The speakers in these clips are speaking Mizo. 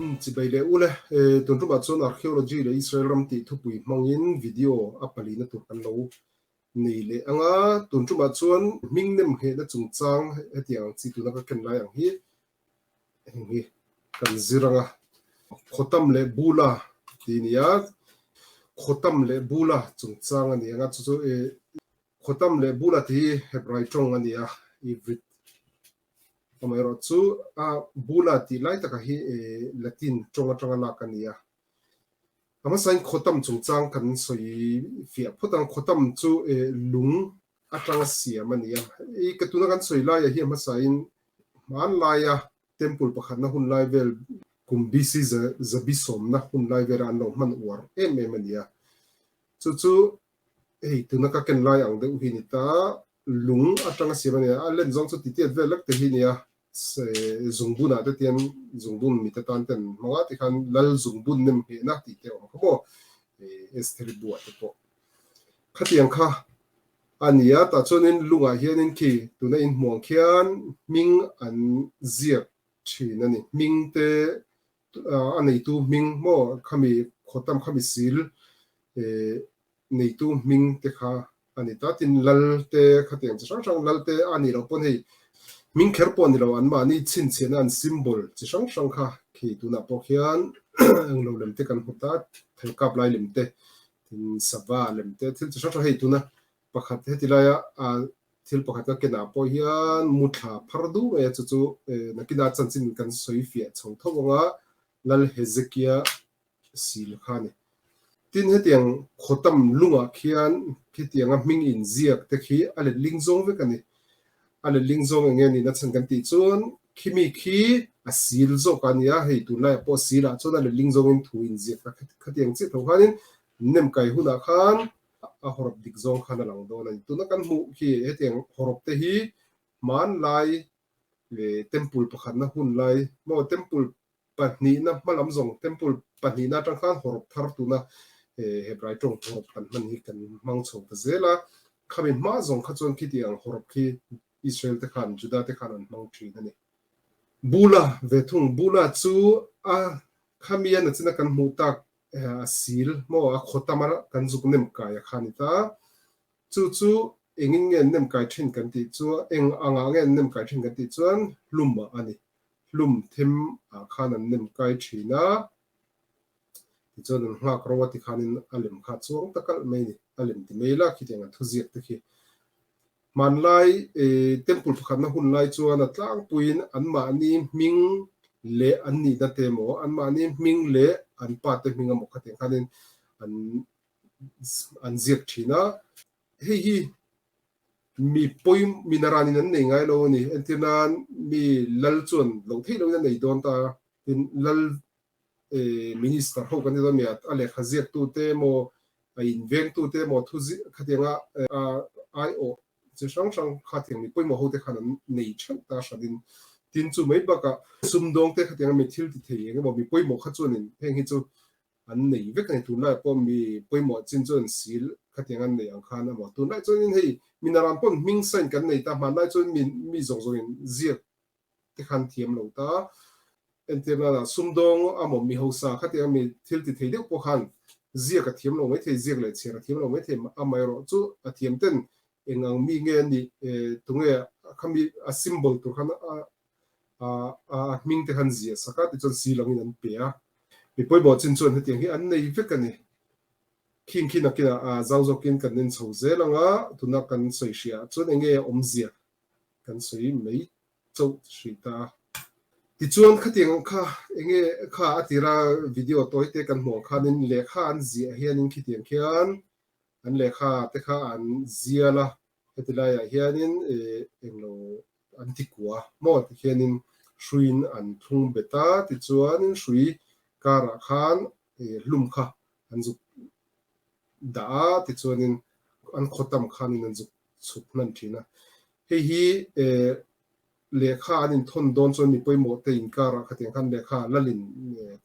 Chibai leh ule, tun tumah chuan Archaeology leh Israel ram tih thupui hmangin video a palina tur kan lo nei leh ang a, tun tumah chuan hming nem nghehna chungchang hetiang ang chi tuna ka ken lai ang hi heng hi kan zir ang a, Khawtam leh Bula tih a ni a, Khawtam leh Bula chungchang a ni ang a, chu chu Khawtam leh Bula tih hi Hebrai tawng a ni a, Ivrit. Amaherawh chu a bula tih lai takah hi Latin tawng atanga lak a ni a. A hmasain khawtam chungchang kan sawi fiah phawt ang. Khawtam chu lung atanga siam a ni a. I ka tuna kan sawi laiah hi a hmasain hmanlaia temple pakhatna hun lai vel kum BC zabi sawmna hun lai vela an lo hman uar em em a ni a. Chu chu hei tuna ka ken lai ang deuh hi ni ta. Lung atanga siam a nia, a len zawng chu titiat vel lek te hi nia, zungbunah te tian zungbun mite tan ten hmang a tikhan lal zungbun nem nghehna tih te a awm kha maw, Estheri buah te pawh khatiang kha a ni a, tah chuanin lungah hianin khi tuna inhmuh ang khian hming an ziak thin a ni, hming te a neitu hming maw khami khawtam khami sil neitu hming te kha a ni ta. Tin, lal te khatiang chi hrang hrang lal te a nih loh pawn hei hming kher pawh a ni lo, anmahni chhinchhiahna an symbol chi hrang hrang kha khi tunah pawh khian englo lem te kan hmu ta, thelkap lai lem te, tin sava lem te, thil chi hrang hrang hei tuna pakhat heti laia thil pakhat ka kenah pawh hian muthla phar duh mai a, chu chu nakinah chanchin kan sawi fiah chho tho ang a, Lal Hezekia sil kha a ni. Tin, hetiang khawtam lungah khian khitianga hming inziak te khi a letling zawng vek a ni. A letling zawng eng nge nihna chhan kan tih chuan khimi khi a sil zawk a nia, hei tunlaiah pawh silah chuan a letling zawngin thu inziak ta khatiang chiah tho khanin nem kai hunah khan a hawrawp dik zawng khan a lang dawn a ni. Tuna kan hmuh khi hetiang hawrawp te hi hmanlai temple pakhatna hun lai maw temple Pahnihna hmalam zawng temple pahnihna atang khan hawrawp thar tuna Hebrai tawng hawrawp kan hman hi kan hmang chho ta zel a, khami hma zawng kha chuan khiti ang hawrawp khi Israel te khan Juda te khan an hmang thin a ni. Bula ve thung, Bula chu a khami a nachina kan hmuh tak a sil maw a khawtam a kan zuk nem kai a kha ni ta, chu chu engin nge an nem kai thin kan tih chu eng angah nge an nem kai thin kan tih chuan hlum ah a ni. hlum them ah khan an nem kai thin a, tichuan an nghak ro a tikhanin a lem kha chuang ta kalh mai a ni, a lem ti mai la khitiang an thuziak te khi. Hmanlai temple pakhatna hun lai chuan a tlangpuiin anmahni hming leh an nihna te emaw, anmahni hming leh an pa te hming emaw khatiang khanin an an ziak thin a, hei hi Mi pawi mi naranin an nei ngai lo a ni. Entir nan mi lal chuan loh theih loin a nei dawn ta. Tin, lal minister ho kan ti dawn mi a, a lehkha ziaktute emaw, a invengtute emaw thu khatianga aiawh chi hrang hrang khatiang mi pawimawh hote khan an nei theuh ta hranin. Tin, chu mai bakah sumdawngte khatianga mi thil ti thei eng emaw mi pawimawh kha chuanin heng hi chu an nei vek a ni. Tunlai pawh mi pawimawh chin chu an sil khatiang an nei ang khan a maw. Tunlai chuanin hei minaram pawn hming sign kan nei ta, hmanlai chuan mi mi zawng zawngin ziak te khan thiam lo ta. Entir nana sumdawng a maw mi hausa khatiang mi thil ti thei deuh pawh khan ziak a thiam lo mai thei, ziak leh chhiar a thiam lo mai thei amaherawh chu a thiam ten eng ang mi nge a nih tunge khami a symbol tur khan a a hming te khan ziah sak a tichuan si langin an pe a. Mi pawimawh chin chuan hetiang hi an nei vek a ni. Khing khi nakinah a zau zawkin kan en chho zel ang a, tuna kan sawi hriah chuan eng nge awmzia kan sawi mai chauh hrih ta a. Tichuan khatiang kha eng nge kha a tira video tawi te kan hmuh ang khanin lehkha an ziah hianin khitiang khian an lehkha te kha an zial a, Heti laiah hianin englo an ti kua maw ti khianin hruiin an thlung bet a, tichuanin hrui karah khan hlum kha an zuk dah a, tichuanin an khaw tam khanin an zuk chhuk hman thin a. Hei hi lehkha an inthawn dawn chuan mi pawimawh te inkarah khatiang khan lehkha lalin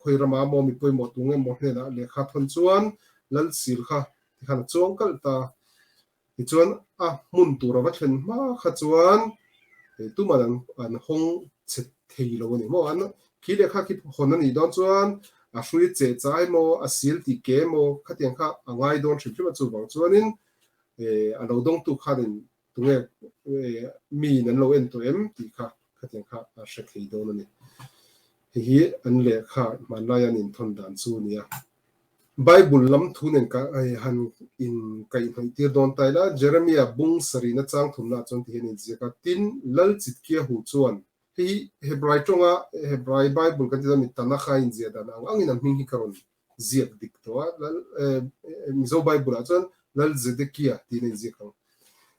khawi rama maw mi pawimawh tu nge maw hnenah lehkha thawn chuan lal sil kha tikhan a chuang kalh ta. Tichuan a hmun tur a va thlen hma kha chuan tuman an hawng chhe. thei lo a ni maw? An khi lehkha khi hawn a nih dawn chuan a hrui cheh chai emaw, a sil ti ke emaw khatiang kha a ngai dawn hrim hrim a, chuvang chuanin a lo dawngtu khanin tunge miin an lo en tawh em tih kha khatiang kha a hre thei dawn a ni. Hei hi an lehkha hmanlai an inthawn dan chu a ni a. Bible lam thu nen ka han in kaihhnawih tir dawn ta ila, Jeremiah bung sarihna chang thumna ah chuan ti hian inziak a, Tin, Lal Chitkia hu chuan, hei hi Hebrai tawnga Hebrai Bible kan ti dawn mi Tanakh a inziah dan ang angin a hming hi ka rawn ziak dik tawh a, Lal Mizo Bible ah chuan Lal Zedekia tiin a inziak ang.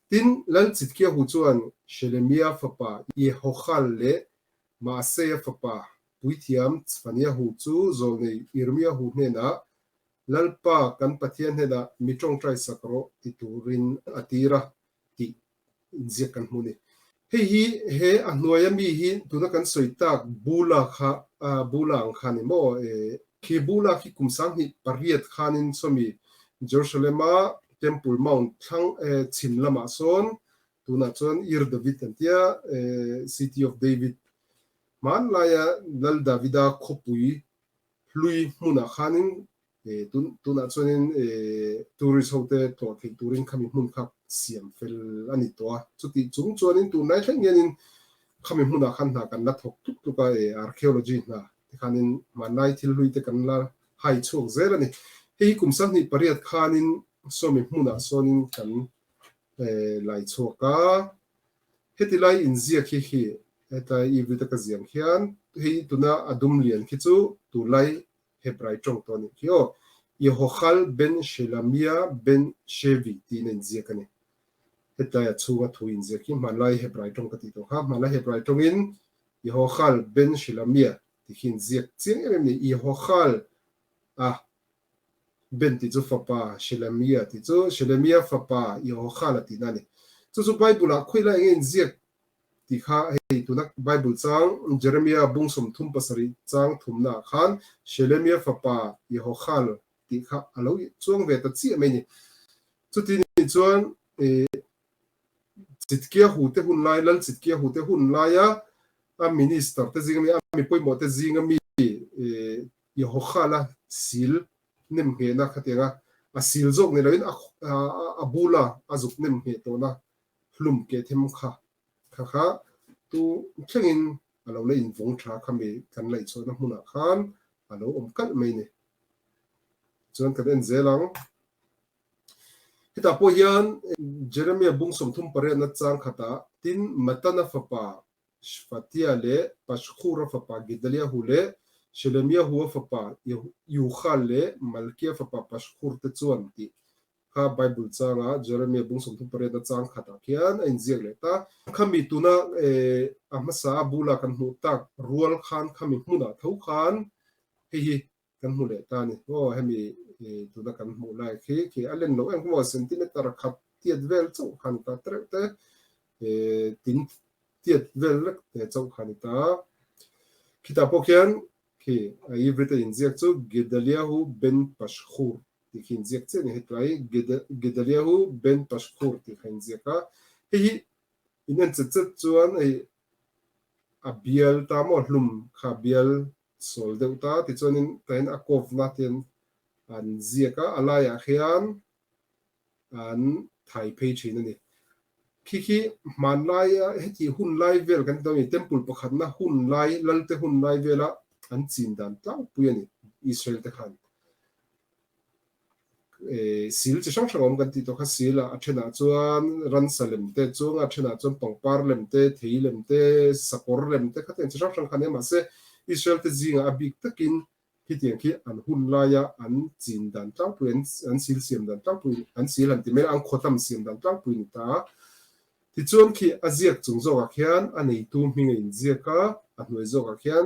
Tin, Lal Chitkia hu chuan Shelemia fapa Yehochal leh Maaseia fapa Puithiam Tzfaniahu chu zawlnei Irmiahu hnenah, Lalpa kan Pathian hnenah mi tawngtai sak rawh ti turin a tir a, tih inziak kan hmu a ni. Hei hi he a hnuaia mi hi tuna kan sawi tak Bula kha Bula ang kha a ni maw? Khi Bula khi kum 8008 khanin sawmi Jerusalem-a Temple Mount thlang chhim lamah sawn Tunah chuan Ir David an tia, City of David. Hmanlaia Lal Davida khawpui hlui hmunah khanin tunah chuanin tourist hote tlawh theih turin khami hmun kha siam fel a ni tawh a. Chutih chung chuanin tunlai thleng hianin khami hmunah khan hna kan la thawk tluk tluk a, archaeology hna tikhanin hmanlai thil hlui te kan la hai chhuak zel a ni. Hei hi kum 28 khanin sawmi hmunah sawnin kan lai chhuak a, heti lai inziak hi hi hetlai i vita ka ziang hian hei tuna a dum lian khi chu tunlai Hebrai tawng tawh a nih khi aw, Yehochal ben Shelamia ben Shevi tiin a inziak a ni. Hetlai a chhunga thu inziak hi hmanlai Hebrai tawng ka tih tawh kha, hmanlai Hebrai tawngin Yehochal ben Shelamia tih khi inziak chiang em em a ni, Yehochal a Ben tih chu fapa, Shelemia tih chu Shelemia fapa Yehochala tihna a ni. Chu chu Bible-ah khawi lai enge inziak tih kha hei tuna Bible chang Jeremia bung 37 chang thumnaah khan Shelemia fapa Yehochal tih kha a lo chuang ve ta chiah mai a ni. Chuti nih chuan Chitkia hute hun lai, Lal Chitkia hute hun laia a minister te zinga mi, a mi pawimawh te zinga mi Yehochala sil nem nghehna khatianga a sil zawk ni loin a bula a zuk nem ngheh tawhna hlum keh them kha kha kha tu thlengin a lo la invawng tha khami kan laihchhuahna hmunah khan a lo awm kalh mai ni. Chuan kan en zel ang. Hetah pawh hian Jeremia bung 38 na chang khatah tin Matana fapa Shfatia leh Pashhur-a fapa Gedaliahu leh Shelemiahu-a fapa Yuchal leh Malkia fapa Pashhur te chuan tih kha Bible changa Jeremia bung 38 a chang khatah khian a inziak leh ta. Khami tuna a hmasa a bula kan hmuh tak rual khan khami hmunah tho khan hei hi kan hmu leh ta a ni. Aw hemi tuna kan hmuh lai khi khi a len loh em maw centimeter khat tiat vel chauh kha ni ta tereuh te tin tiat vel lek te chauh kha ni ta. Khitah pawh khian khi a Ivrit a inziak chu Gedaliahu ben Pashhur tih khi inziak chiah a ni. Hetlai Gedaliahu ben Pashhur tih kha inziak a. Hei hi in en chet chet chuan hei a bial ta maw hlum kha bial Sawl deuh ta tichuanin tahin a kawvna te an ziak a, a laiah khian an thai phei thin a ni. Khi khi hmanlaia heti hun lai vel kan ti dawn a ni, temple pakhatna hun lai, Lalte hun lai vela an chin dan tlangpui a ni Israel te khan. Sil chi hrang hrang a awm kan tih tawh kha sil a, a thenah chuan ransa lem te chuang a, a thenah chuan pangpar lem te, thei lem te, sakawr lem te kha tiang chi hrang hrang kha a nia mahse Israel te zingah a bik takin khitiang khi an hun laia an chin dan tlangpui an an sil siam dan tlangpui an sil han ti mai a, an khawtam siam dan tlangpui a ni ta a. Tichuan khi a ziak chung zawkah khian a neitu hming a inziak a, a hnuai zawkah khian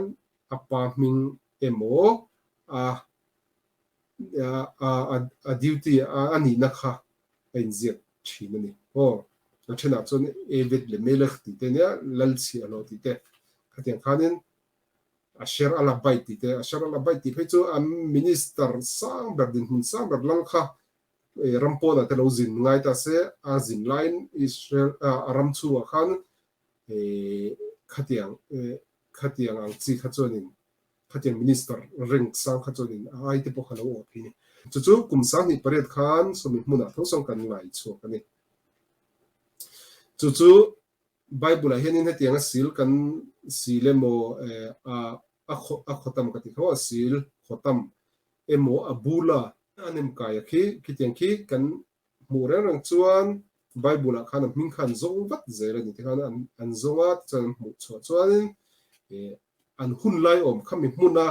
a pa hming emaw a a duty a nihna kha a inziak thin a ni. Aw, a thenah chuan Eved leh Melech tih te nia, Lalchhiah hlawh tih te, khatiang khanin Asher Alabait tih te, Asher Alabait tih phei chu a minister sang ber, dinhmun sang ber lal kha ram pawnah te lo zin ngai ta se, a zin laiin Israel a ram chhungah khan khatiang. Khatiang ang chi kha chuanin khatiang minister rank sang kha chuanin a ai te pawh kha lo awh thei a ni. Chu chu kum 28 khan sawmi hmunah tho sawn kan ngai chhuak a ni. Chu chu Bible ah hianin hetiang a sil kan sil emaw a a khawtam ka ti kho a sil khawtam emaw a bula a nem kai a khi khitiang khi kan hmuh reng reng chuan Bible ah khan a hming kha an zawng vat zel a ni tikhan an an zawng a tichuan an hmuh chhuah chuanin an hun lai awm khami hmun a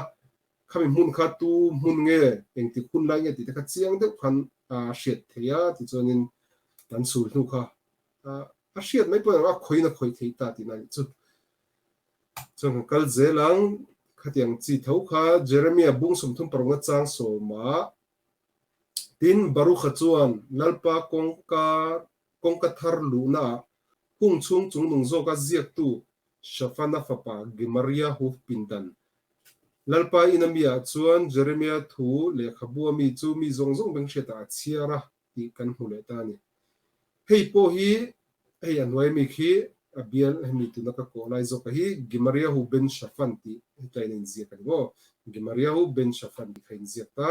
khami hmun kha tu hmun nge engtik hun lai nge tih te kha chiang deuh khan a hriat theih a tichuanin an sul hnu kha a hriat mai pawh a khawiin a khawih theih ta tihna a nih chu. Chuan kan kal zel ang, khatiang chi tho kha Jeremia bung 36 na chang sawmah tin Barucha chuan Lalpa kawngka kawngka thar luhnaah hung chhung chungnung zawka ziaktu Shafana fapa Gemariahu pindan Lalpa ina miah chuan Jeremia thu lehkhabu a mi chu mi zawng zawng beng hriatah a chhiar a. tih kan hmu leh ta a ni. Hei pawh hi hei a hnuai mi khi a bial hemi tuna ka kawh lai zawk a hi Gemariahu ben Shafan tih hetlai in a inziak a ni maw? Gemariahu ben Shafan tih kha a inziak ta.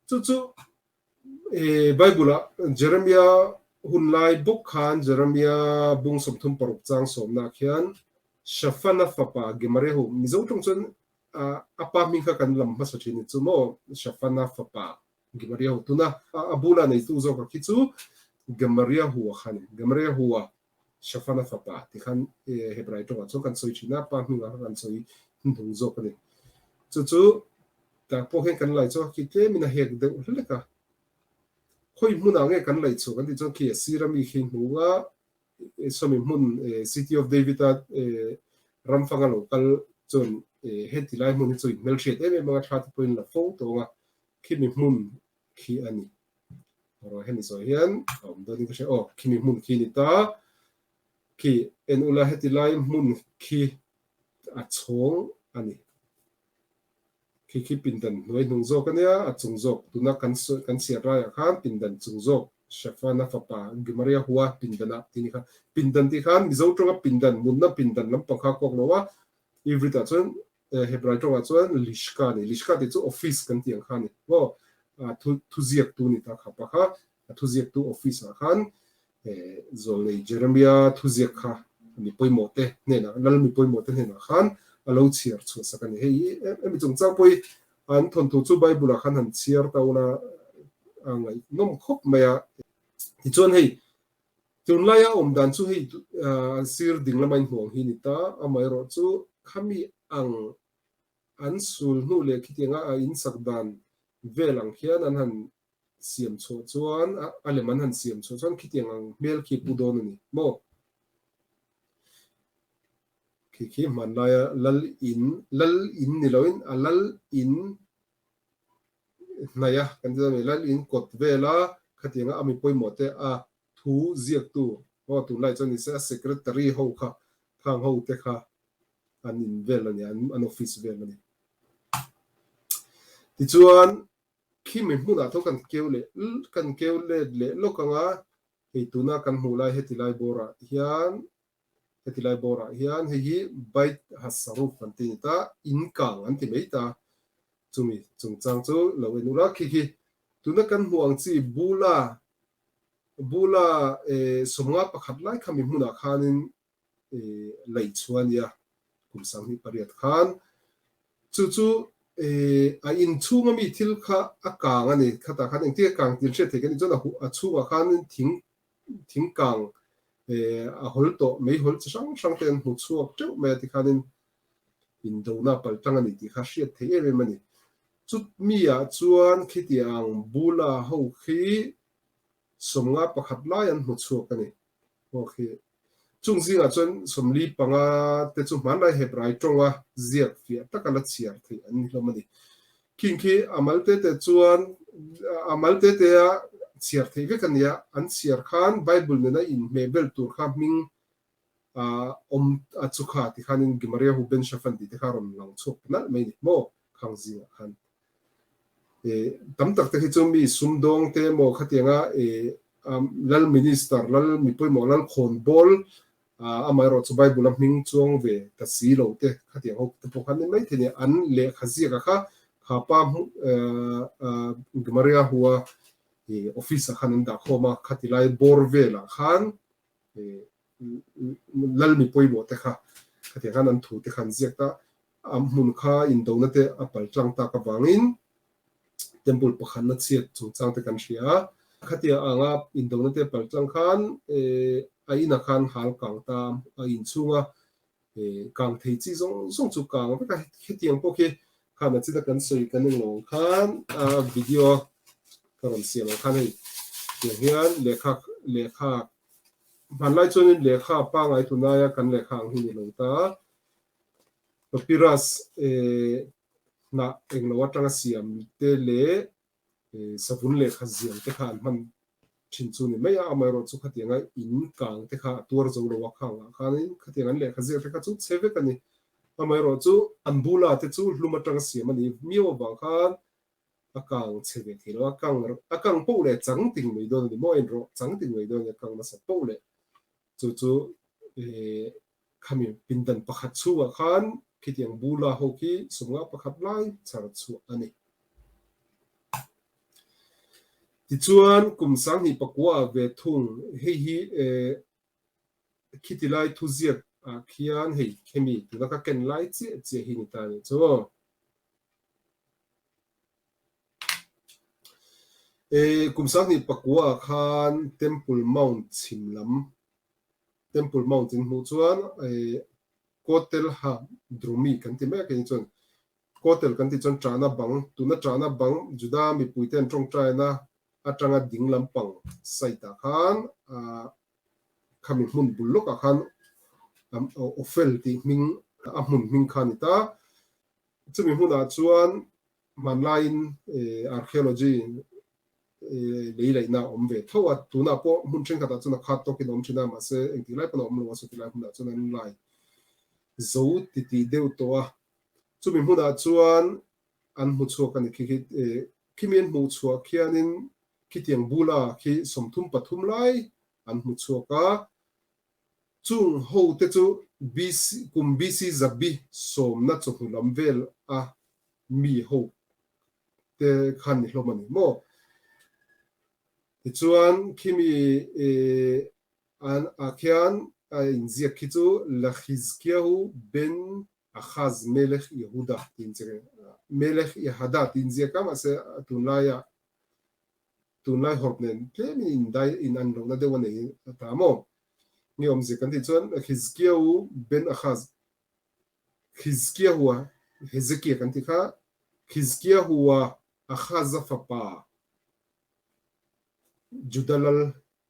Chu chu Bible ah Jeremia hun lai bawk khan Jeremia bung 36 chang sawmna ah khian Shafana fapa Gemariahu Mizo tawng chuan a pa hming kha kan lam hmasa thin a ni chu maw? Shafana fapa Gemariahu tuna a bula neitu zawk a khi chu Gemariahu a kha a ni. Gemariahu a Shafana fapa ti khan Hebrai tawngah chuan kan sawi thin a, pa hmingah kha kan sawi hnuhnung zawk a ni. Chu chu tah pawh hian kan lai chu a khi tlemin a hek deuh hlek a. Khawi hmunah nge kan laih chhuah kan tih chuan khi a sir ami khi hnunga sawmi hmun City of David a ramfang a lo kal chuan heti lai hmun hi chu inhmelhriat em em anga thla te pawhin la fo tawng a. Khimi hmun khi a ni. Rawh hemi zawh hian a awm dawnin ka hria. Aw, khimi hmun khi a ni ta. Khi en ula heti lai hmun khi a chhawng a ni. Khi khi pindan hnuai hnung zawk a nia, a chung zawk tuna kan kan chhiar laiah khan pindan chung zawk Shafana fapa Gemaria hua pindanah tih ni kha. Pindan tih khan Mizo tawnga pindan, mutna pindan lampang kha a kawk lo a, Ivrit ah chuan Hebrai tawngah chuan Lishka a ni. Lishka tih chu office kan tih ang kha a ni. Maw? Thu thuziaktu ni ta kha pa kha. A thuziaktu office ah khan Zawlnei Jeremia thuziak kha mi pawimawh te hnenah, lal mi pawimawh te hnenah khan a lo chhiar chhuah sak a ni. Hei hemi chungchang pawh hi an thawnthu chu Bible ah khan han chhiar ta ula a ngaihnawm khawp mai a. Tichuan hei Tunlaia awm dan chu hei sir ding lama inhmuh ang hi ni ta, amaherawh chu khami ang an sul hnu leh khitianga a insak dan vel ang khian an han siam chhuah chuan a lem an han siam chhuah chuan khitiang ang hmel khi pu dawn a ni maw? Khi khi hmanlaia lal in, lal in ni loin a lal in hnaih a kan ti dawn a ni, lal in kawt vela khatianga a mi pawimawh te a thu ziaktu aw tunlai chuan nise a secretary ho kha khang ho te kha an in vel a ni an office vel a ni. Tichuan khimi hmunah tho kan keu leh kan keu let leh lawk anga hei tuna kan hmuh lai heti lai bawrah hian Heti lai bawrah hian hei hi Bait Hasaruf an ti ni ta, in kang an ti mai ta. Chumi chungchang chu lo en ula khi khi tuna kan hmuh ang chi Bula Bula 51 lai khami hmunah khanin laih chhuah a nia kum 28 khan. Chu chu a inchhunga mi thil kha a kang a ni. Khatah khan engtin a kang tih an hriat theih ka nih chuan a chhungah khan thing thingkang a hawl tawh meihawl chi hrang hrang te an hmu chhuak teuh mai a tikhanin indona pal tang a ni tih kha hriat theih em em a ni. Chutmi ah chuan khitiang bula ho khi 51 lai an hmu chhuak a ni. Ho khi Chung zingah chuan 45 te chu hmanlai Hebrai tawnga ziak fiah taka la chhiar theih an ni hlawm a ni. Khing khi a mal te te chuan a mal te te a chhiar theih vek a nia, an chhiar khan Bible nena inhmeh bel tur kha hming awm a chu kha ti khanin Gemariahu ben Shafan tih te kha a rawn lang chhuak ta nalh mai a ni maw khang zingah khan. Tam tak te khi chu mi sumdawng te emaw khatianga lal minister, lal mi pawimawh, lal khawnbawl Amaherawh chu Bible a hming chuang ve ta si lo te khatiang ho te pawh khan ni maithei nia an lehkha ziaka kha kha pa Gemaria hua office ah khan an dah khawm a, khati lai bawr velah khan lal mi pawimawh te kha khatiang khan an thu te kha an ziak ta, a hmun kha indona te a pal tlang tak avangin Temple pakhatna chhiat chungchang te kan hria a, khatia anga indona te pal tlang khan a inah khan hal kang ta a inchhunga kang thei chi zawng zawng chu kang vek a, hetiang pawh khi khan a china kan sawi kan englo ang khan a video ka rawn siam ang khan hei tiang hian lehkha lehkha hmanlai chuanin lehkha pangai tunaia kan lehkha ang hi ni lo ta papyrus hnah englo atanga siam te leh savun lehkha zial te kha an hman thin chu ni mai a, amaherawh chu khatianga in kang te kha a tuar zo lo a, khangah khanin khatiang an lehkha ziak te kha chu chhe vek a ni. Amaherawh chu an bula te chu hlum atanga siam a ni miau avang khan a kang chhe ve thei lo a, kang a kang poh leh chang ting mai dawn a ni maw, a inrawh chang ting mai dawn a ni, a kang nasa poh leh chu chu Khami pindan pakhat chhungah khan khitiang bula ho khi sumnga pakhat lai chhar chhuah a ni. Tichuan, kum sanghnih pakua ah ve thung hei hi khiti lai thuziak ah khian hei khemi tuna ka ken lai chiah chiah hi ni ta a nih chu. Kum sanghnih pakua ah khan Temple Mount chhim lam Temple Mount in hmuh chuan Kotel ha Drumi kan ti mai a kei chuan Kotel kan tih chuan Ṭahna bang, tuna Ṭahna bang Juda mipuite an ṭawngṭaina aṭanga ding lampang site ah khan khami hmun bul lawkah khan Ophel tih hming a hmun hming kha a ni ta. Chumi hmunah chuan hmanlaiin archaeology lei laihna a awm ve tho a, tunah pawh hmun thenkhatah chuan a khat tawkin a awm thin a, mahse engtik lai pawn a awm lo a, chuti lai hmunah chuan an lai zo titih deuh tawh a, chumi hmunah chuan an hmu chhuak a ni khi khi khimi an hmuh chhuah khianin khitiang bula khi 33 lai an hmu chhuak a, chung ho te chu BC kum BC zabi sawmna chawhnu lam vel a mi ho te khan ni hlawm a ni maw? Tichuan khimi an ah khian a inziak khi chu Lachizkiahu ben Achaz Melech Yehuda tiin che Melech Yehada tiin ziak a mahse tunlaiah tunlai hawrh nen tlemin indai in an lohna deuh a nei ta maw? Nge awmzia kan tih chuan Hizkiahu ben Achaz Hizkiahua, Hezekia kan tih kha, Hizkiahua Ahaza fapa Juda lal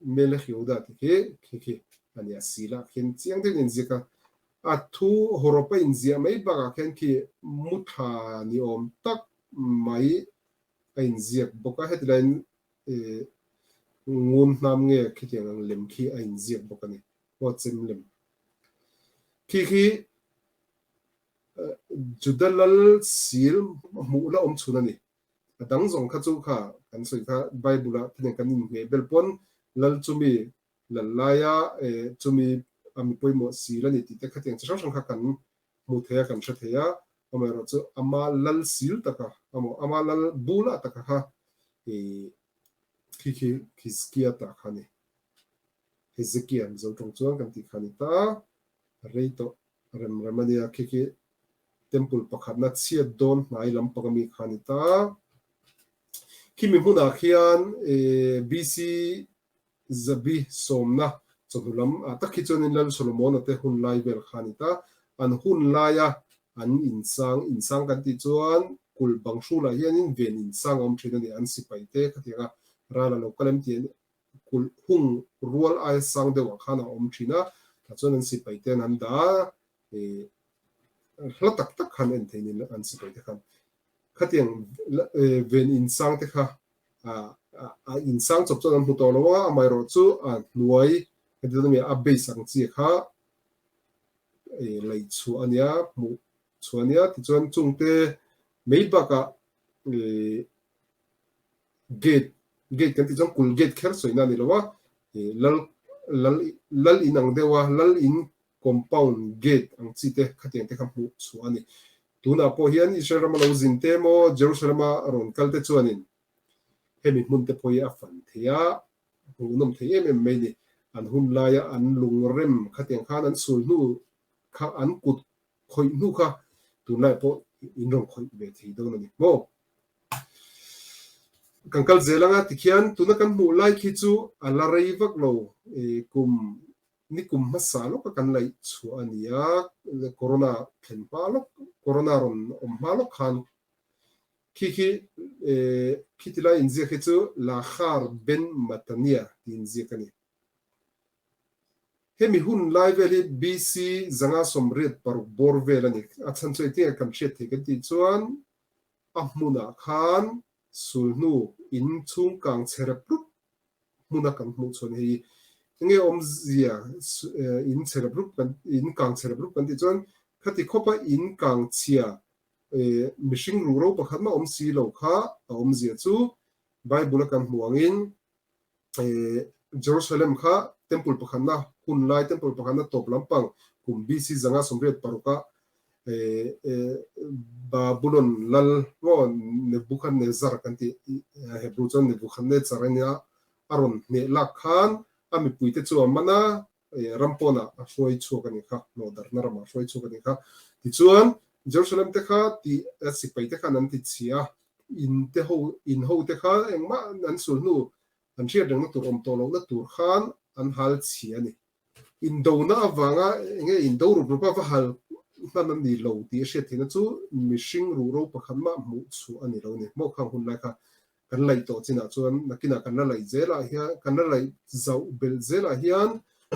Melech Yehuda tih khi khi khi a ni a, sila khian chiang deuhin a inziak a. A thu hawrawp a inziah mai bakah khian khi muthla ni awm tak mai a inziak bawk a, heti laiin ngun hnam nge khitiang ang lem khi a inziak bawk a ni. Aw chem lem. Khi khi Juda lal sil hmuh la awm chhun a ni. A dang zawng kha chu kha kan sawi kha Bible ah thil kan inhmeh bel pawn lal chumi lal laia chumi a mi pawimawh sil a ni tih te khatiang chi hrang hrang kha kan hmu thei a kan hre thei a. Amaherawhchu ama lal sil taka emaw ama lal bulah taka kha khi khi Hizkia ta kha a ni. Hezekia Mizo tawng chuan kan tih kha a ni ta, a rei tawh rem rem a nia, khi khi temple pakhatna chhiat dawn hnai lampang ami kha a ni ta. Khimi hmunah khian BC zabi sawmna chawhnu lam ah tak khi chuanin Lal Solomona te hun lai vel kha a ni ta. An hun laia an insang, insang kan tih chuan kulh bang hrulah hianin ven insang a awm thin a ni, an sipai te khatianga ral a lo kal em tih kulh hung rual aia sang deuhah khan a awm thin a, tah chuan an sipai te an han dah a, ih hla tak tak khan en thei niin an sipai te khan khatiang ven insang te kha a insang chawp chuan an hmu tawh lo a, amaherawh chu a hnuai heti dawn ami a base ang chi kha ih laih chhuah a nia hmuh chhuah a nia tichuan chungte mai bakah ih Gate, gate kan tih chuan kul gate kher sawina a ni lo a, ih lal lal lal in ang deuh a, lal in compound gate ang chi te khatiang te kha hmuh chhuah a ni. Tunah pawh hian Israel rama lo zin te emaw Jerusalem a rawn kal te chuanin hemi hmun te pawh hi a fan thei a, hmuhnawm thei em em mai ni. An hun laia an lungrem khatiang khan an sul hnu kha an kut khawih hnu kha tunlai pawh in rawn khawih ve thei dawn a ni maw? Kan kal zel anga tikhian tuna kan hmuh lai khi chu a la rei vak lo kum ni kum hmasa lawka kan laih chhuah a ni a, corona thlen hma lawk corona rawn awm hma lawk khan khi khi khiti lai inziak hi chu Lahar Ben Matania tih inziak a ni. Hemi hun lai vel hi BC 186 bawr vel a ni. A chhan chu engtin nge kan hriat theih kan tih chuan a hmunah khan sulhnu in chhung kang chhe rep rup hmuna kan hmuh chhuan hei enge awmzia in chhe rep rup kan in kang chhe rep rup kan tih chuan khati khawpa in kang chhia mihring ruhro pakhat mah awm si lo kha a awmzia chu Bible a kan hmuh angin Jerusalem kha Temple pakhatna hun lai, Temple pakhatna tawp lampang kum BC 186 ah Babulon lal maw Nebuchadnezzar kan tih Hebrew chuan Nebuchadnezzar a nia, a rawn hneh lak khan a mipuite chu a man a, ram pawnah a hruai chhuak a nih kha, hnawhdarhna ramah a hruai chhuak a nih kha. Tichuan, Jerusalem te kha tih sipai te khan an ti chhia a, in te ho, in ho te kha engmah an sul hnu an hriat rengna tur awm tawh lohna tur khan an hal chhia a ni. Indona avanga eng nge indo rup rupa va hal hman a ni lo tih a hriat theihna chu mihring ruhro pakhat mah hmuh chhuah a ni lo a ni. Hmawk khang hun lai kha kan laih tawh chinah chuan nakinah kan la laih zelah hian kan la laih zauh belh zelah hian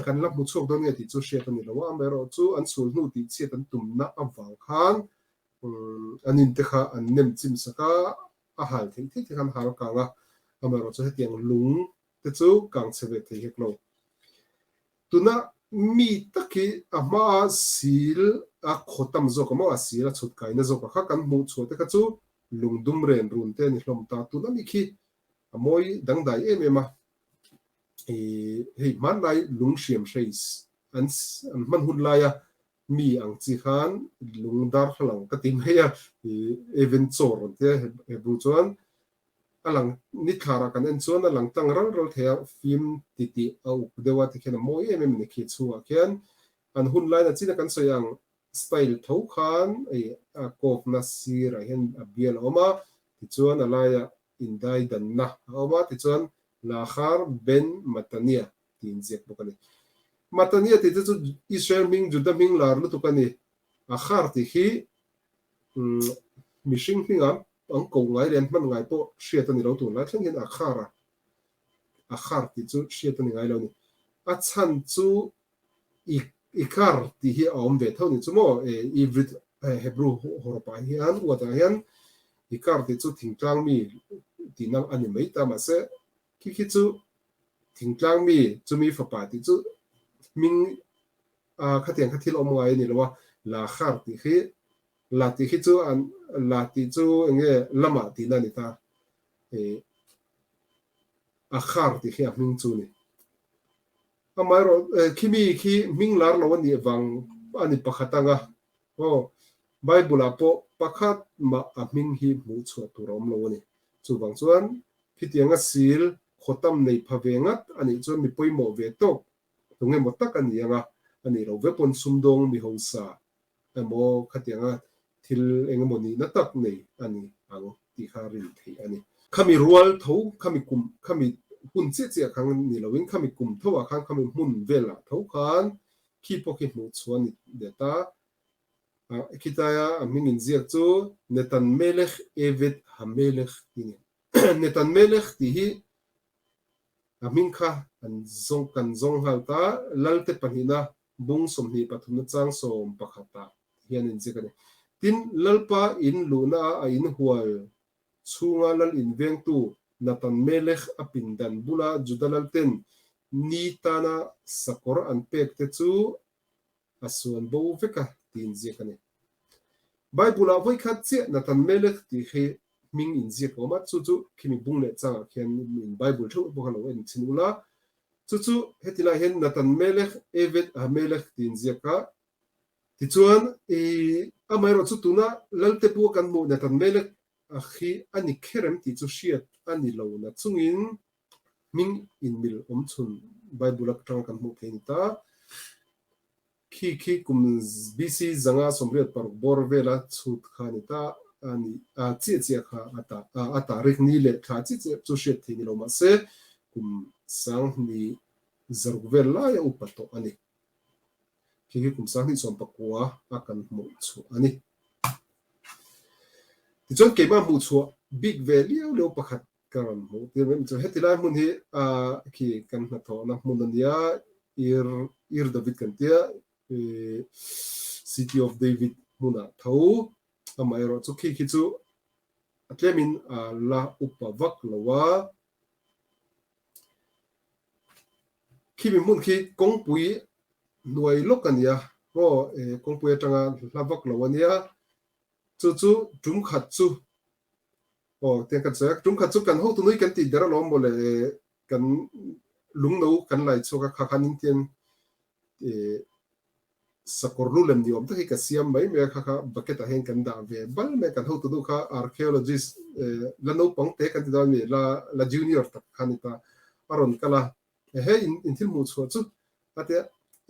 kan la hmu chhuak dawn nge tih chu hriat a ni lo a, amaherawhchu an sul hnu tih chhiat an tumna avang khan an in te kha an nem chim sak a, a hal theih theih te khan hal kang a, amaherawhchu hetiang lung te chu kang chhe ve thei hek lo. Tuna mi tak hi a hmaa sil a khaw tam zawk a maw, a sil a chhut kaina zawk a kha kan hmuh chhuah te kha chu lungdum ren run te a ni hlawm ta. Tuna mi khi a mawi dangdai em em a, ih hei hmanlai lung hriam hreis an an hman hun laia mi ang chi khan lung darthlalang ka ti mai a, ih even chaw rawn tia Hebrew chuan A lang ni thlarah kan en chuan a lang tlang ral ral thei a, fim titih a uk deuh a tikhian a mawi em em a ni khi chhungah khian an hun laina chin a kan sawi ang style tho khan hei a kawkna sirah hian a bial a awm a, tichuan a laiah indaidanna a awm a, tichuan Lahar Ben Matania tih inziak bawk a ni. Matania tih te chu Israel hming Juda hming lar lutuk a ni. Akhar tih hi mihring hmingah an ko ngai leh an hman ngai pawh hriat a ni lo tunlai thleng hian Akhar a Akhar tih chu hriat a ni ngai lo a ni. A chhan chu Ikar tih hi a awm ve tho ni chu maw Ivrit Hebrew hawrawpah hian uatah hian Ikar tih chu thingtlang mi tihna a ni mai ta mahse khi khi chu thingtlang mi chumi fapa tih chu hming a khatiang kha thil awm ngai a ni lo a, la khar tih khi la tih khi chu an la tih chu eng nge lamah tihna a ni ta ih a khar tih khi a hming chu a ni. Amaherawh khimi khi hming lar lo a nih vang a ni pakhat anga aw Bible ah pawh pakhat mah a hming hi hmuh chhuah tur a awm lo a ni. Chuvang chuan khitianga sil khawtam nei pha ve ngat a nih chuan mi pawimawh ve tawk Tunge maw tak a ni anga, a nih loh vek pawn sumdawng mi hausa emaw khatianga thil eng emaw nihna tak nei a ni ang tih kha rin theih a ni. Khami rual tho, khami kum, khami hun chiah chiah khan ni loin khami kum tho ah khan khami hmun velah tho khan khi pawh khi hmuh chhuah a ni det a. Khitaia a hming inziak chu Netan Melech Eved Hamelech tih a ni. Netan Melech tih hi A hming kha an zawng kan zawng nghal ta, Lalte pahnihna bung 23 na chang 11 ah hian in ziak a ni. Tin, Lalpa in luhna ah a in hual chhunga Lal in vengtu Nathan Melech a pindan bula Juda Lalten ni tana sakawr an pek te chu a suan bo vek a tih inziak a ni. Bible ah vawikhat chiah Nathan Melech tih hi hming inziak a awm a, chu chu khimi bung leh changah khian in Bible theuh pawh kha lo en chhin ula. Chu chu heti lai hian Nathan Melech Eved HaMelech tiin ziak a. Tichuan, i amaherawh chu tuna Lalte bu a kan hmuh Nathan Melech a khi a ni kher em tih chu hriat a ni lo na chungin hming inmil awm chhun Bible atanga kan hmuh theih a ni ta. Khi khi kum BC 186 bawr vela chhut kha a ni ta a ni a chiah chiah kha a ta a tarik ni leh thla chiah chiah chu hriat theih ni lo mahse kum 2100 vel laia upa tawh a ni. Khi khi kum 2019 a kan hmuh chhuah a ni. Tichuan keimah hmuh chhuah bik ve liau liau pakhat ka rawn hmuh tir mai chu heti lai hmun hi ah khi kan hnathawhna hmun a nia Ir Ir David kan tia ih City of David hmunah tho amaherawh chu khi khi chu a tlemin a la upa vak lo a khimi hmun khi kawngpui hnuai lawk a nia maw eh kawngpui atanga hla vak lo a nia chu chu tum khat chu Aw tiang kan sawi a, tum khat chu kan hotu nui kan tih der alawm mawle kan lungno kan lai chhuak a, kha khan intian sakawr lu lem ni awm tak hi ka siam mai mai a, kha kha bucket ah hian kan dah ve bal mai a, kan hotu nu kha archaeologist la naupang te kan ti dawn a mi la la junior tak kha a ni ta, a rawn kal a, Ehe in thil hmuh chhuah chu a tia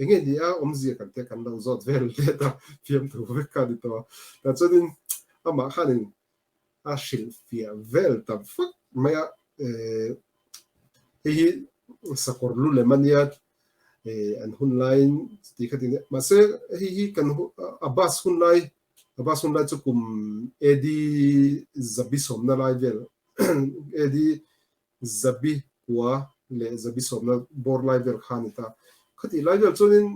enge ni a awmzia kan tia kan lo zawt vel let a, fiamthu vek kha a ni tawh a, tah chuanin amah khanin a hrilhfiah vel ta vak mai a, hei hi sakawr lu lem a nia an hun laiin chuti kha ti nia mahse hei hi kan a bus hun lai a bus hun lai chu kum AD zabi sawmna lai vel AD zabi kua leh zabi sawmna bawr lai vel kha a ni ta. Khatih lai vel chuanin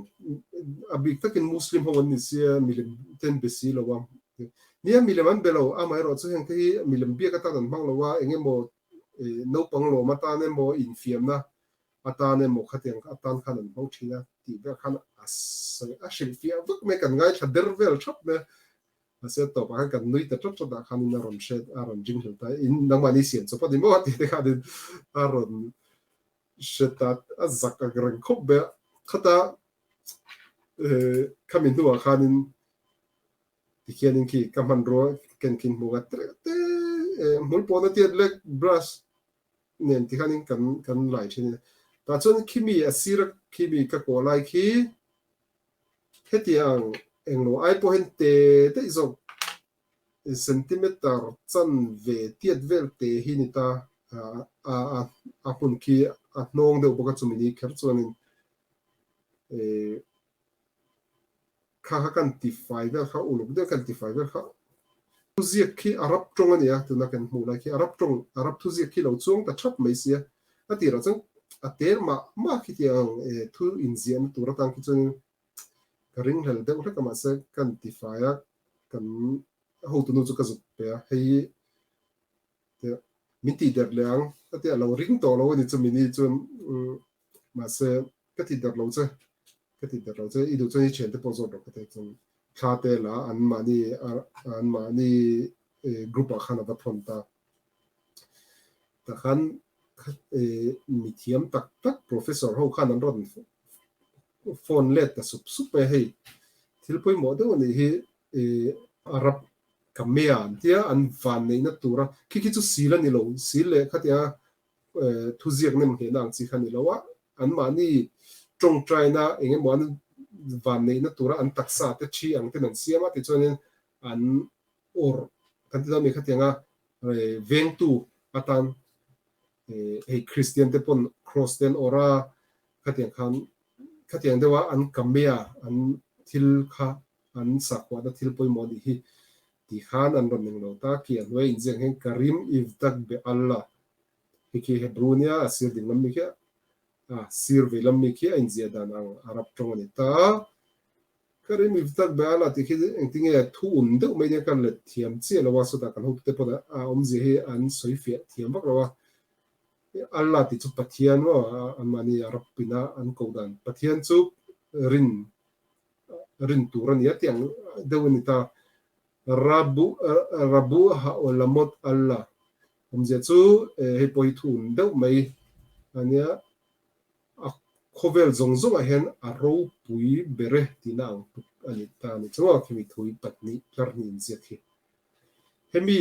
a bik takin Muslim ho an ni sia milem te an be si lo a. Nia milem an be lo, amaherawh chu heng te hi milem biak atan an hmang lo a, eng emaw naupang lawm atan emaw infiamna atan emaw khatiang atan khan an hmang thin a tih vel khan a sawi a hrilhfiah vak mai kan ngaithla der vel thap mai a. Mahse tawpah khan kan nui ta tlat tlat ah khanin a rawn hre a rawn ring hlel ta in nangmahni siam chawp a ni maw tih te khanin a rawn hre ta a zak ang reng khawp mai a khata khami hnuah khanin tikhianin khi ka hmanrua ken khin hmuh ngat reuh te hmul pawhna tiat lek brush nen tikhanin kan kan lai thin a tah chuan khimi a sir a khimi ka kawh lai khi Hetiang englo ai pawh hian te daih zawk centimeter chan ve tiat vel te hi ni ta a hmun khi a hnawng deuh bawk a chumi ni kher chuanin kha kha kan tifai vel kha uluk deuh kan tifai vel kha thuziak khi Arab tawng a ni a tuna kan hmuh lai khi Arab tawng Arab thuziak khi lo chuang ta thap mai sia A tirah chuan a tel mah mah khi tih ang thu inziahna tur atang khi chuan ka ringhlel deuh hlek a mahse kan tifai a, kan hotunu chu ka zuk pe a, hei hi min tih der leh ang a tia lo ring tawh lo a ni chumi ni chuan mahse ka tih der lo che ka tih der lo che i duh chuan i thiante pawh zawt rawh ka ti chuan thla te la an mahni an mahni group ah khan a va thawn ta. Takhan mithiam tak tak professor ho khan an rawn phone let ta sup sup mai a hei thil pawimawh deuh a nih hi Arab Kamea an tia an van neihna tura khi khi chu sil a ni lo sil leh khatia thuziak nem nghehna ang chi kha a ni lo a anmahni tawngtaina eng emaw an van neihna tura an taksa te thi ang ten an siam a tichuanin an awrh kan ti dawn a ni khatianga vengtu atan hei Kristian te pawn cross te an awrh a khatiang khan khatiang deuha an kamea an thil kha an sakhuahna thil pawimawh anih hi ti khan an rawn eng lo ta khi a hnuai inziak hian Karim Ivtak Be Allah hi khi Hebrew nia a sir ding lam mi khi a sir vei lam mi khi a inziah dan ang Arab tawng a ni ta. Ka rim i tak be ala tih khi engtinge thu un deuh mai nia ka let thiam chiah lo a, sawtah kan hotute pawh a awmzia hi an sawi fiah thiam vak lo a. Allah tih chu Pathian maw anmahni Arab ina an koh dan Pathian chu rin rin tur a ni a tih ang deuh a ni ta. Rabu Rabu ha'olamot Allah awmzia chu hei pawh hi thu un deuh mai a nia. Khawvel zawng zawngah hian a ropui ber e tihna ang tuk a ni ta a ni chu a, khimi thui pahnih tlar hnih inziak hi. Hemi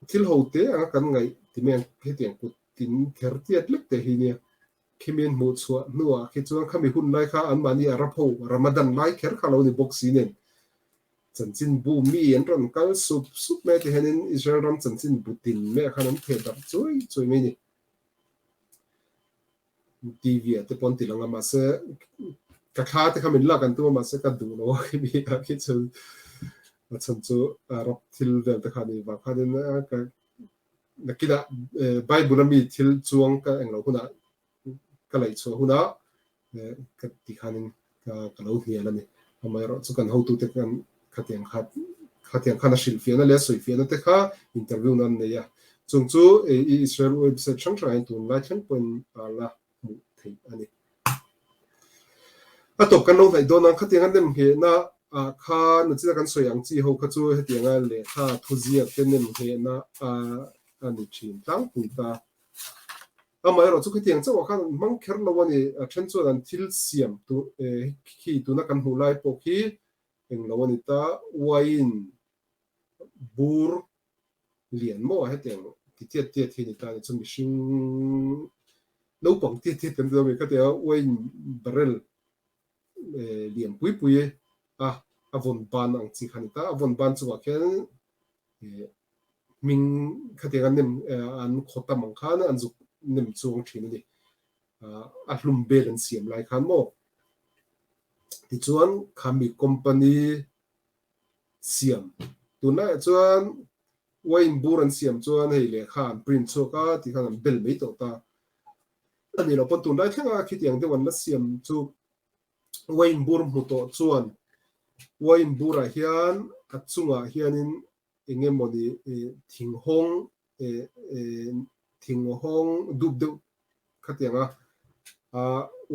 thil ho te anga kan ngaih ti mai ang hetiang kut tin kher tiat lek te hi nia. Khimi an hmuh chhuah hnuah khi chuan khami hun lai kha anmahni Arab ho Ramadan lai kher kha lo ni bawk si nen chanchinbu mi an rawn kal sup sup mai ti hianin Israel ram chanchinbu tin maiah khan an theh darh chuai chuai mai a ni. TV ah te pawh an ti lang a mahse ka thla te kha min lak an tum a mahse ka duh lo a khi mi ah khi chuan a chhan chu Arab thil vel te kha a ni vang khanin ka nakinah Bible a mi thil chuang ka englo hunah ka laih chhuah hunah ka ti khanin ka ka lo hnial a ni. Amaherawh chu kan hotute kan khatiang kha khatiang khan a hrilhfiahna leh a sawifiahna te kha interview na an nei a. Chung chu Israel website hrang hrangah hian tunlai thleng pawhin a la hmuh theih a ni. A tawp kan lo hnaih dawn ang khatiang a nem nghehna ah khan nachina kan sawi ang chi ho kha chu hetianga lehkha thuziak te nem nghehna a ni thin tlangpui ta. Amaherawh chu khitiang chauhah khan an hmang kher lo a ni. A then chuan an thil siam tu khi tuna kan hmuh lai pawh khi eng lo a ni ta. Wine bur lian maw hetiang ti tiat tiat hi a ni ta a ni. Chu mihring naupang tiat tiat kan ti lo a ni. Khatianga wine barrel lian pui pui a a vawn ban ang chi kha a ni ta. A vawn ban chungah khian hming khatiang an nem an khaw tam ang khan an zuk nem chuang thin a ni. A hlum bel an siam lai khan maw? Tichuan khami company siam tunlaiah chuan wine bur an siam chuan hei lehkha an print chhuak a ti khan an bel mai tawh ta. A ni lo pawn tunlai thlenga khitiang deuh an la siam chu wine bur hmu tawh chuan wine burah hian a chungah hianin eng emawni thinghawng thinghawng dup deuh khatianga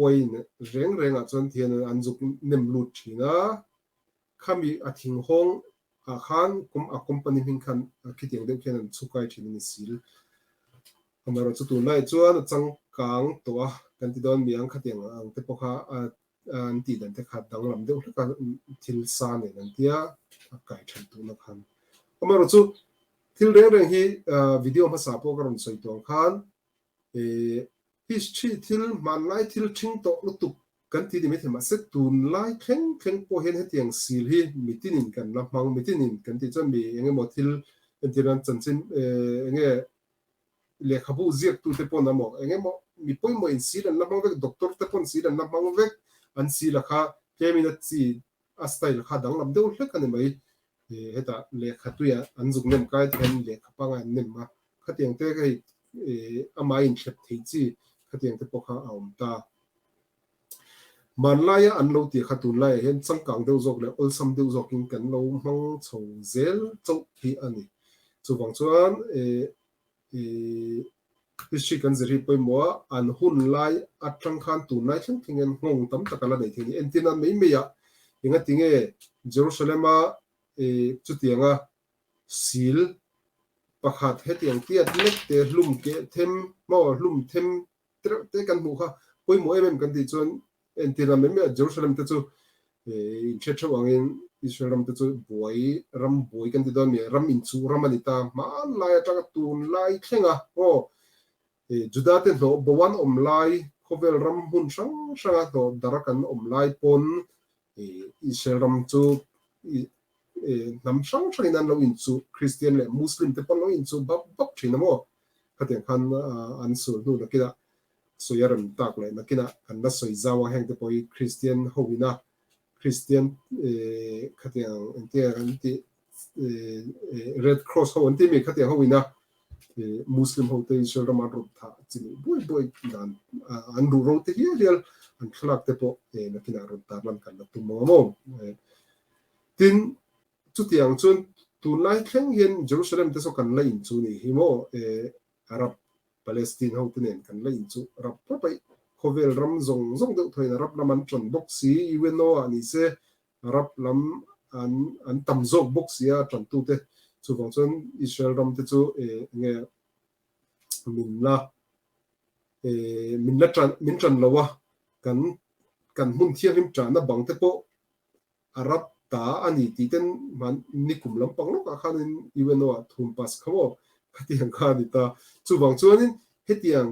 wine reng rengah chuan tihian an zuk nem lut thin a, khami a thinghawng ah khan a company hming khan khitiang deuh khian an chhukai thin a ni sil. Amaherawh chu tunlai chuan a changkang tawh a kan ti dawn mi ang khatiang ang te pawh kha an tih dan te kha danglam deuh hlek a thil sa nen an tia a kai then tuhna khan. Amaherawh chu thil reng reng hi video hmasa pawh ka rawn sawi tuang khan history thil hmanlai thil thing tawh lutuk kan ti ni maithei mahse tunlai thleng thleng pawh hian hetiang sil hi mitinin kan la hmang mitinin kan tih chuan mi eng emaw thil entir nan chanchin enge lehkhabu ziaktute pawn a maw eng emaw mi pawimawh in sil an la hmang vek doctor te pawn sil an la hmang vek an sil a kha tlemin a chi a style kha danglam deuh hlek a ni mai hetah lehkha tuiah an zuk nem kai te hian lehkha pangai an nem a khatiang te hei amah inthlep thei chi khatiang te pawh kha a awm ta. Hmanlaia an lo tih kha tunlaiah hian changkang deuh zawk leh awlsam deuh zawkin kan lo hmang chho zel chauh hi a ni. Chuvang chuan history kan zir hi pawimawh a, an hun lai atang khan tunlai thleng thleng hian nghawng tam tak a la nei thei a ni. Entir nan mai maiah engatinge Jerusalem-a chutianga sil pakhat hetiang tiat lek te hlum keh them maw hlum them tereuh te kan hmuh kha pawimawh em em kan tih chuan entir lam em em Jerusalem te chu inhriat theuh angin Israel ram te chu buai ram buai kan ti dawn mi ram inchuh ram a ni ta hmanlai atanga tunlai thlenga aw Juda te hnawh bo an awm lai khawvel ram hmun hrang hranga hnawh dar kan awm lai pawn Israel ram chu hnam hrang hrangin an lo inchuh Kristian leh Muslim te pawh an lo inchuh bap bap thin a maw? Khatiang khan an sul hnu nakinah sawi a rem tak leh nakinah kan la sawi zau a, heng te pawh hi Kristian ho ina Kristian khatiang engtinge kan tih Red Cross ho an tih mi khatiang ho ina Muslim ho te Israel rama an rawn thah chi nih buai buai dan an ruh ro te hial hial an thlalak te pawh nakinah rawn tarlan kan la tum ang a maw? Tin, chutiang chuan tunlai thleng hian Jerusalem te saw kan la in chu ni hi maw Arab Palestine ho te nen kan la in chu rap rap a khawvel ram zawng zawng deuh thawiin Arab lam an tan bawk si UNO ah ni se Arab lam an an tam zawk bawk si a tantu te chuvang chuan Israel ram te chu enge min la min la tan min tan lo a kan. kan hmun thianghlim ṭahna bang te pawh Arab ta a ni tih ten mahni kum lampang lawkah khanin UNO ah thum pass kha maw khatiang kha a ni ta. Chuvang chuanin hetiang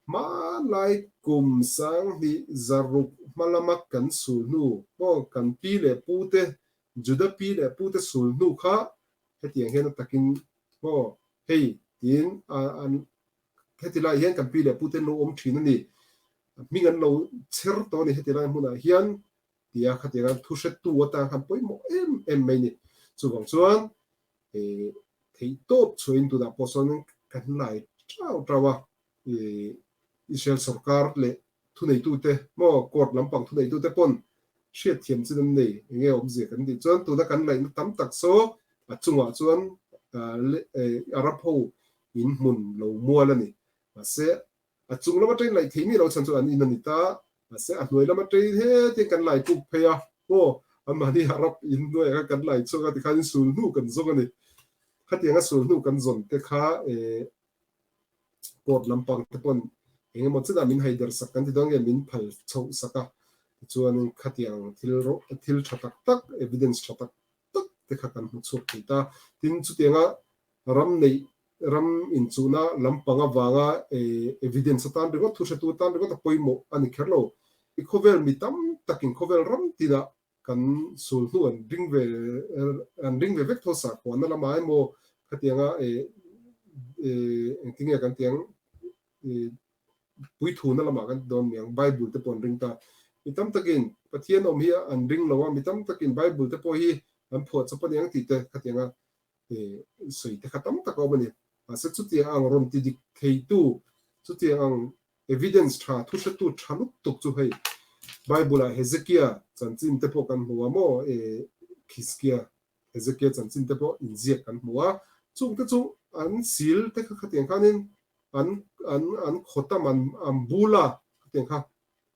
hmanlai kum 1600 hma lama kan sul hnu maw kan pi leh pu te Juda pi leh pu te sul hnu kha hetiang hian a takin maw hei tiin an heti lai hian kan pi leh pu te an lo awm thin a ni. Hming an lo chher tawh a ni heti lai hmunah hian tia khatianga thu hretu atan khan pawimawh em em mai ni. Chuvang chuan eh theihtawp chhuahin tunah pawh sawn kan lai tau tau a, eh Israel sorkar leh thuneitute maw court lampang thuneitute pawn hriatthiam chin an nei eng nge awmzia kan tih chuan tuna kan laihna tam tak saw a chungah chuan eh Arab ho in hmun lo mual a ni. Mahse A chung lama train laih thei mi lo chhan chu an in a ni ta. Mahse a hnuai lama train hetiang kan lai puk phei a, aw anmahni Arab in hnuaiah khan kan lai chhuak a tikhanin sul hnu kan zawng a ni. Khatianga sul hnu kan zawn te kha eh court lampang te pawn eng emaw chenah min haider sak kan ti dawn nge min phal chhoh sak a. Tichuanin khatiang thil thil tha tak tak evidence tha tak tak te kha kan hmu chhuak thei ta. Tin chutianga ram neih ram inchuhna lampang avanga evidence atan ringawt, thuhretu atan ringawt a pawimawh a ni kher lo. I khawvel mi tam takin khawvel ram tinah kan sul hnu an ring ve an ring ve vek tho sakhuana lamah emaw khatianga engtinge kan tih ang puithuna lamah kan ti dawn mi ang Bible te pawh an ring ta. Mi tam takin Pathian awm hi an ring lo a, mi tam takin Bible te pawh hi an phuah chawp a ni ang tih te khatianga sawi te kha tam tak a awm a ni. Mahse chutiang ang rawn ti dik theitu, chutiang ang evidence tha, thuhretu tha lutuk chu hei Bible ah Hezekia chanchin te pawh kan hmu a maw, Khiskia, Hezekia chanchin te pawh inziak kan hmu a, chung te chu an sil te kha khatiang khanin an an an khawtam an an bul a khatiang kha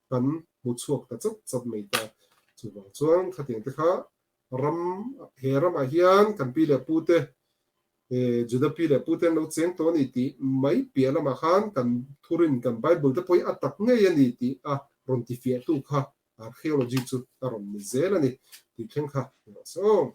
kan hmu chhuak ta chat chat mai ta. Chuvang chuan khatiang te kha Ram, he ramah hian kan pi leh pute, Juda pi leh pute an lo cheng tawh a ni tih mai piah lamah khan kan thurin, kan Bible te pawh hi a tak ngei a ni tih a rawn tifiahtu kha archaeology chu a rawn ni zel a ni tih thleng kha ni rawh se aw.